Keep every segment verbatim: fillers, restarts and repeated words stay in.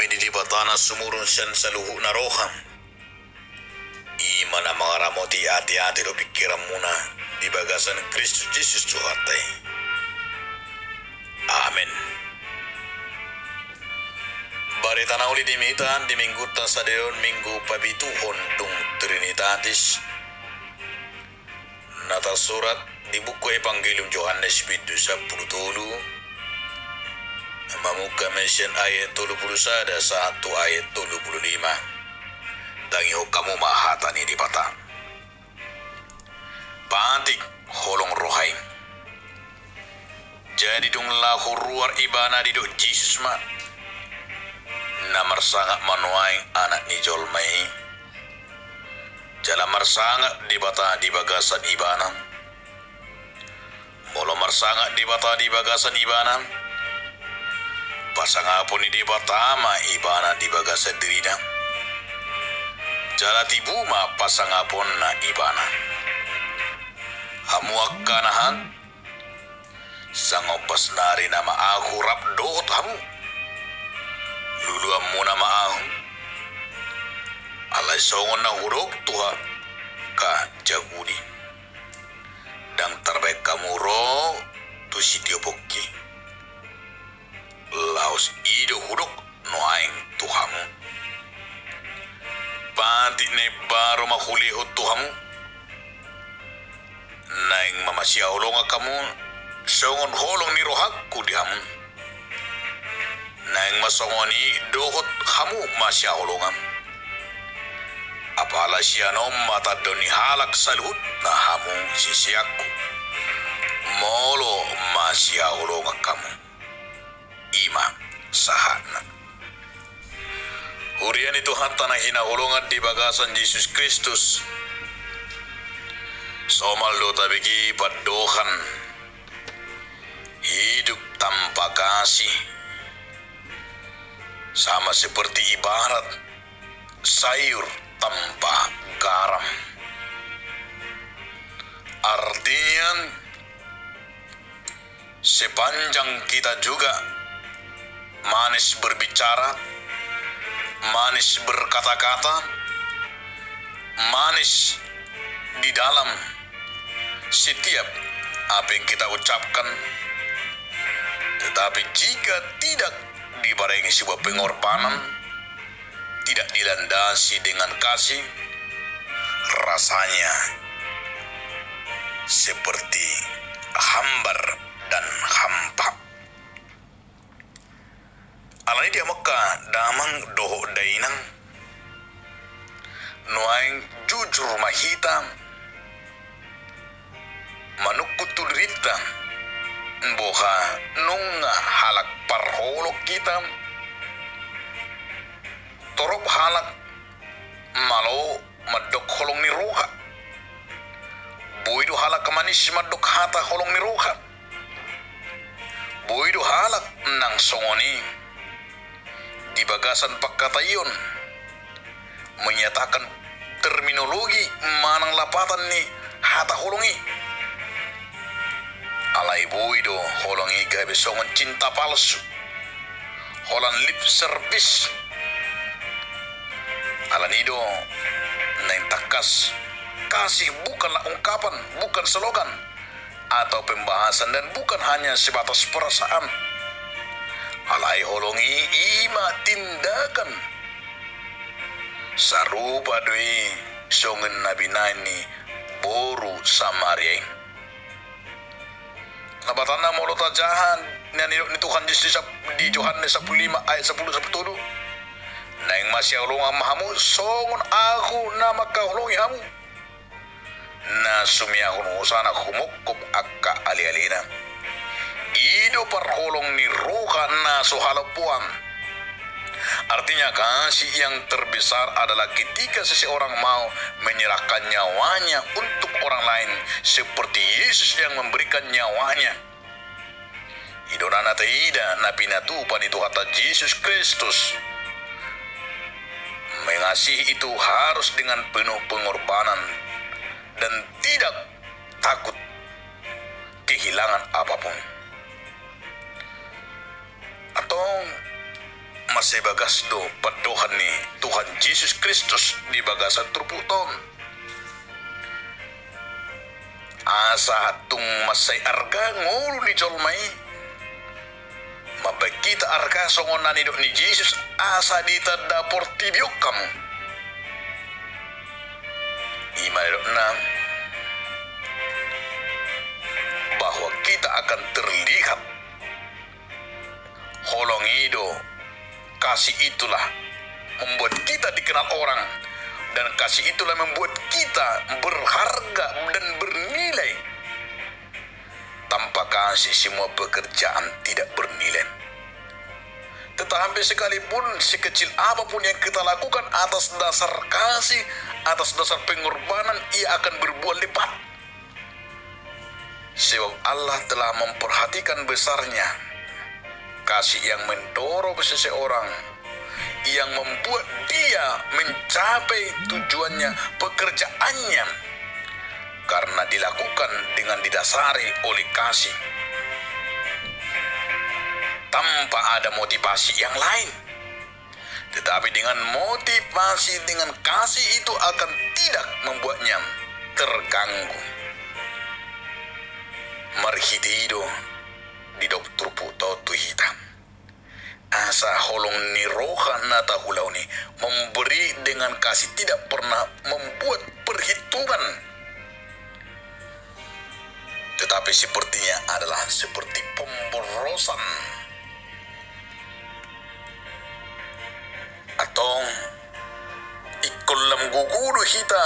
Di Debata na sumurung sian saluhutna roha, i ma na mangaramoti ateate dohot pingkiranmuna di bagasan Kristus Jesus Tuhanta i. Amen. Barita na uli di hita di Minggunta sadari on, Minggu papituhon dung Trinitatis, na tarsurat di buku Evangelium Johannes bindu sampulu tolu, mamungka ma sian ayat tolu pulu sada sahat tu ayat tolu pulu lima. Tangihon hamu ma hata ni Debata. Patik holong roha i. Jadi dung laho ruar ibana, didok Jesus ma: Na marsangap ma nuaeng Anak ni jolma i, jala marsangap Debata di bagasan ibana. Molo marsangap Debata di bagasan ibana, pasangapon ni Debata ma ibana di bagasan dirina, jala tibu ma pasangaponna ibana. Hamu angka anahan, sangombas nari nama ahu rap dohot hamu. Luluanmuna ma ahu. Alai songon na hudok tu angka Jahudi, ndang tarbaen hamu ro tu sitiopongki. Laos i do hudok nuaeng tu hamu. Patik na imbaru ma hulehon tu hamu. Naeng ma masihaholongan hamu songon holong ni rohangku di hamu. Naeng ma songon i dohot hamu masihaholongan. Apala sian on ma tandok ni halak saluhutna hamu siseanku, molo masihaholongan hamu. I ma sahatna. Huria ni Tuhanta na hinaholongan di bagasan Jesus Kristus, somal do tabege pandohan hidup tanpa kasih sama seperti ibarat sayur tanpa garam. Artinya, sepanjang kita juga manis berbicara, manis berkata-kata, manis di dalam setiap apa yang kita ucapkan, tetapi jika tidak dibarengi sebuah pengorbanan, tidak dilandasi dengan kasih, rasanya seperti hambar dan hampa. Alani i, di hamu angka damang dohot dainang, nuaeng jujur ma hita manungkun tu dirinta, boha nunga halak parholong hita, torop halak malo mandok holong ni roha. Boi do halak manis mandok hata holong ni roha. Boi do halak nang songon i di bagasan pangkataion menyatakan terminologi manang lapatan ni hata holong i. Alai boi do holong i gabe songon cinta palsu, holan lip service. Alani i do naeng tangkas, kasih bukanlah ungkapan, bukan slogan atau pembahasan, dan bukan hanya sebatas perasaan. Alai holong i, i ma tindakan. Sarupa do i songon na binahen ni boru Samaria i. Lapatanna molo tajaha na nidok ni Tuhan Jesus di sap-, di Johannes sampulu lima ayat sampulu sampulu tolu: Naeng masihaholongan ma hamu songon ahu na mangkaholongi hamu. Na sumeahon hosana humongkop angka alealena. I do parholong ni roha na so halompoan. Artinya, kasih yang terbesar adalah ketika seseorang mau menyerahkan nyawanya untuk orang lain, seperti Yesus yang memberikan nyawanya. I do na taida na pinatupa ni Tuhanta Jesus Kristus. Mengasihi itu harus dengan penuh pengorbanan dan tidak takut kehilangan apapun. Antong, Mansai bagas do pandohan ni Tuhan Jesus Kristus di bagasan turpukta on. Asa tung mansai arga ngolu ni jolma i, mambahen hita arga songon na nidok ni Jesus, asa ditanda portibi on hamu. I ma nidokna, bahwa kita akan terlihat. Holong i do, kasih itulah membuat kita dikenal orang, dan kasih itulah membuat kita berharga dan bernilai. Tanpa kasih, semua pekerjaan tidak bernilai. Tetapi sekalipun sekecil apapun yang kita lakukan atas dasar kasih, atas dasar pengorbanan, ia akan berbuah lebat. Sebab Allah telah memperhatikan besarnya kasih yang mendorong seseorang, yang membuat dia mencapai tujuannya, pekerjaannya, karena dilakukan dengan didasari oleh kasih, tanpa ada motivasi yang lain. Tetapi dengan motivasi, dengan kasih itu akan tidak membuatnya terganggu. Marhite i do didok turpukta on tu hita. Asa holong ni roha na taulahon i, memberi dengan kasih, tidak pernah membuat perhitungan. Tetapi sepertinya adalah seperti pemborosan. Antong, ingkon lam gogo do hita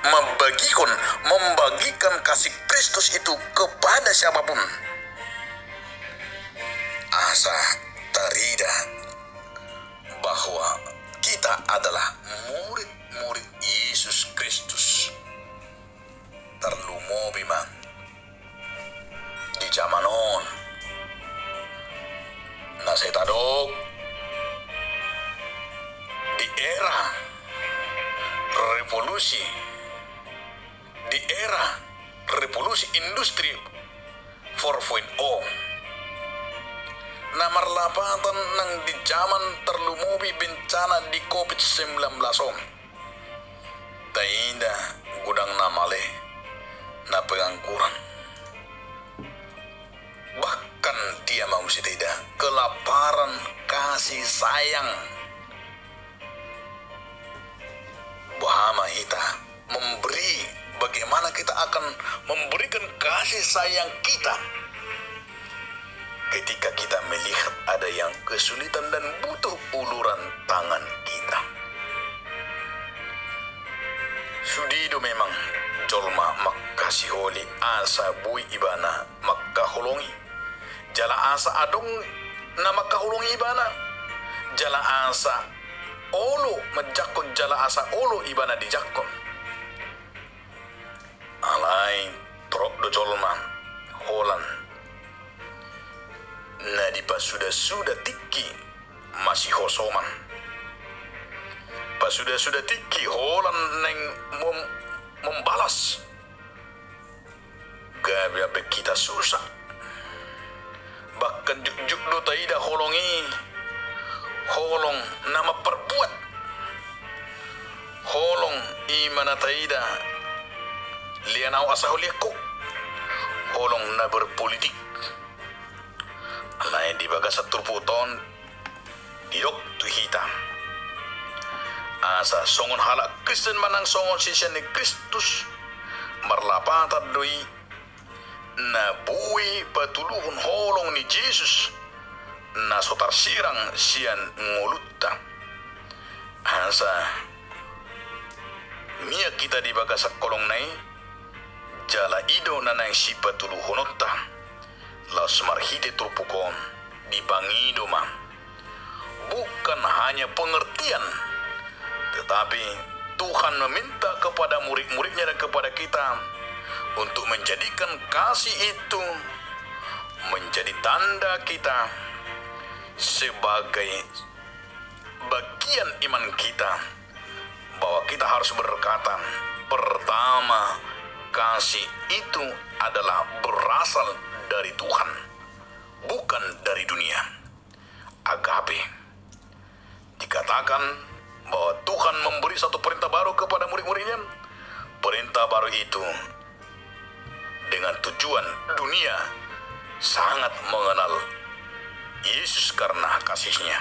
mambagihon, membagikan kasih Kristus itu kepada siapapun. Asa tarida bahwa kita adalah murid-murid Yesus Kristus. Tarlumobi ma di jaman on, na sai tadok di era revolusi, di era revolusi industri four point oh, na marlapatan nang di jaman tarlumobi bencana di covid sembilan belas on. Taida godang na male, na pengangguran. Bahkan dia ma muse taida kelaparan kasih sayang. Boha ma hita memberi, bagaimana kita akan memberikan kasih sayang kita ketika kita melihat ada yang kesulitan dan butuh uluran tangan kita. Sude do memang jolma mangkasiholi asa boi ibana mangkaholongi. Jala asa adong na mangkaholongi ibana. Jala asa olo manjangkon, jala asa olo ibana dijangkon. Alai torop do jolma holan na dipasuda-suda tingki masihosoman. Pasuda-suda tingki holan naeng mem-, membalas. Gabe ampe hita susah. Bahkan jukjuk do taida holong i, holong na mamparbuat. Holong i ma na taida, lean ahu asa hulean ho. Holong na berpolitik. Alai di bagasan turpukta on didok tu hita, asa songon halak Kristen manang songon sisean ni Kristus, marlapatan do i na boi patuluhon holong ni Jesus na so tarsirang sian ngolunta. Asa mian hita di bagasan holongna i, jala i do na naeng sipatuluhononta. Laos marhite turpuk on, dipangido ma, bukan hanya pengertian, tetapi Tuhan meminta kepada murid-muridnya dan kepada kita untuk menjadikan kasih itu menjadi tanda kita sebagai bagian iman kita, bahwa kita harus berkata, pertama, kasih itu adalah berasal dari Tuhan, bukan dari dunia. agape. Dikatakan bahwa Tuhan memberi satu perintah baru kepada murid-muridnya. Perintah baru itu dengan tujuan dunia sangat mengenal Yesus karena kasihnya.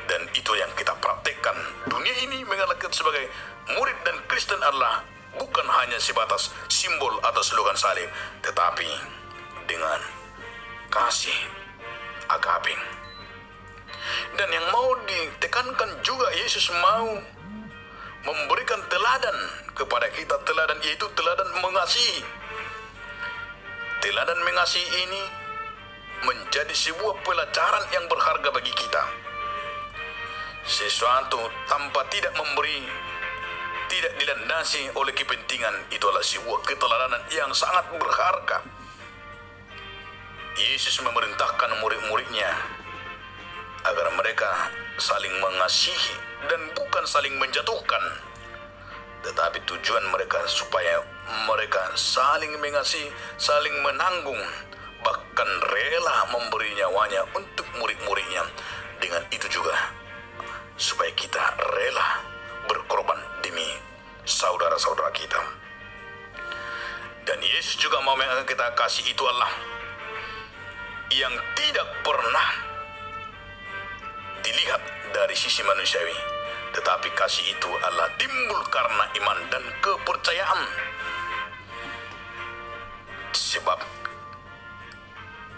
Dan itu yang kita praktekkan. Dunia ini mengenal kita sebagai murid dan Kristen adalah bukan hanya sebatas simbol atau slogan salib, tetapi dengan kasih agape. Dan yang mau ditekankan juga, Yesus mau memberikan teladan kepada kita, teladan yaitu teladan mengasihi. Teladan mengasihi ini menjadi sebuah pelajaran yang berharga bagi kita. Sesuatu tanpa tidak memberi tidak dilandasi oleh kepentingan, itu adalah sebuah keteladanan yang sangat berharga. Yesus memerintahkan murid-muridnya agar mereka saling mengasihi dan bukan saling menjatuhkan, tetapi tujuan mereka supaya mereka saling mengasihi, saling menanggung, bahkan rela memberi nyawanya untuk murid-muridnya. Dengan itu juga supaya kita rela berkorban demi saudara-saudara kita. Dan Yesus juga mau mengingatkan kita, kasih itu adalah yang tidak pernah dilihat dari sisi manusiawi, tetapi kasih itu adalah timbul karena iman dan kepercayaan. Sebab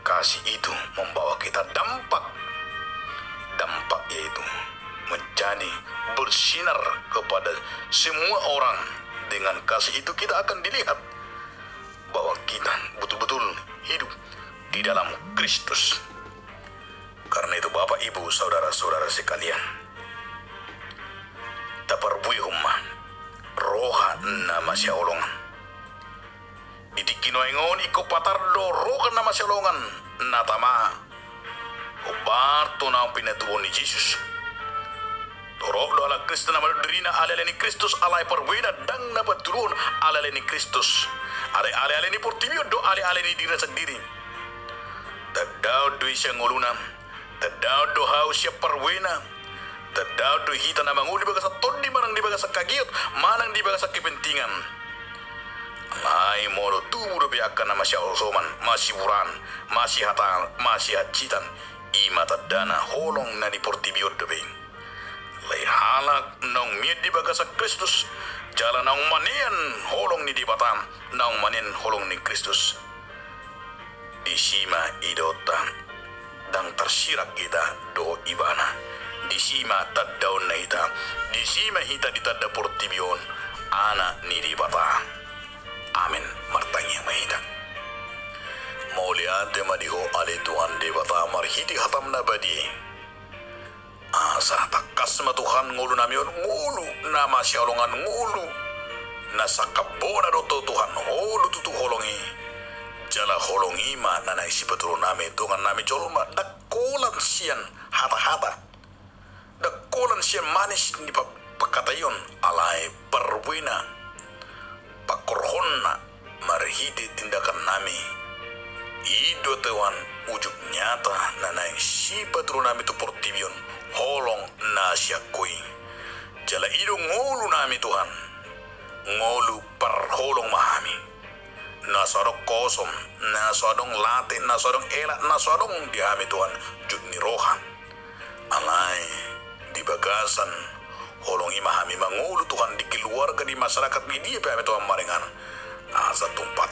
kasih itu membawa kita dampak. Dampak yaitu menjadi bersinar kepada semua orang. Dengan kasih itu kita akan dilihat bahwa kita betul-betul hidup di dalam Kristus. Karena itu, Bapak, Ibu, saudara-saudara sekalian, taparbuehon ma roha na masihaholongan. Di tingki nuaeng on ingkon patar do roha na masihaholongan na tama hombar tu naung pinatuduhon ni Jesus. Torop do halak Kristen na manjou dirina ale-ale ni Kristus, alai parbuena ndang na patuduhon ale-ale ni Kristus. Alai ale-ale ni portibi on do ale-ale ni dirina sandiri. Tandaan do i sian ngoluna, tandaan do hau sian parbuena, tandaan do hita na mangolu di bagasan tondi manang di bagasan hagiot manang di bagasan kepentingan. Alai molo tubu dope angka na masihasoman, masiburan, masihataan, masihansitan, i ma tandana holong na di portibi on dope i. Alai halak naung mian di bagasan Kristus, jala naung manean holong ni Debata, naung manean holong ni Kristus. Disi ma idaonta, ndang tarsirak hita dohot Ibana. Disi ma tandaonna hita, disi ma hita ditanda portibi on anak ni Debata. Amen. Martangiang ma hita. Mauliate ma di Ho ale Tuhan Debata marhite hataM na badia i. Asa tangkas ma Tuhan ngolunami on ngolu na masihaholongan, ngolu na sangkap bona do tu Tuhan, ngolu tutu holong i. Jala holong i ma na naeng sipatuduhonnami dongannami jolma, ndang holan sian hata-hata, ndang holan sian manis ni pa-, pangkataion, alai parbuena, pangkorhonna marhite tindakannami. I do Tuhan ujung nyata na naeng sipatuduhonnami tu portibi on, holong na sian Ho i. Jala i do ngolunami Tuhan, ngolu parholong ma hami. Na so adong hosom, na so adong late, na so adong ela, na so adong di hami Tuhan, jut ni roha. Alai di bagasan holong i ma hami mangolu Tuhan di keluarga, di masyarakat, di dia pe hami Tuhan maringanan. Asa tumpah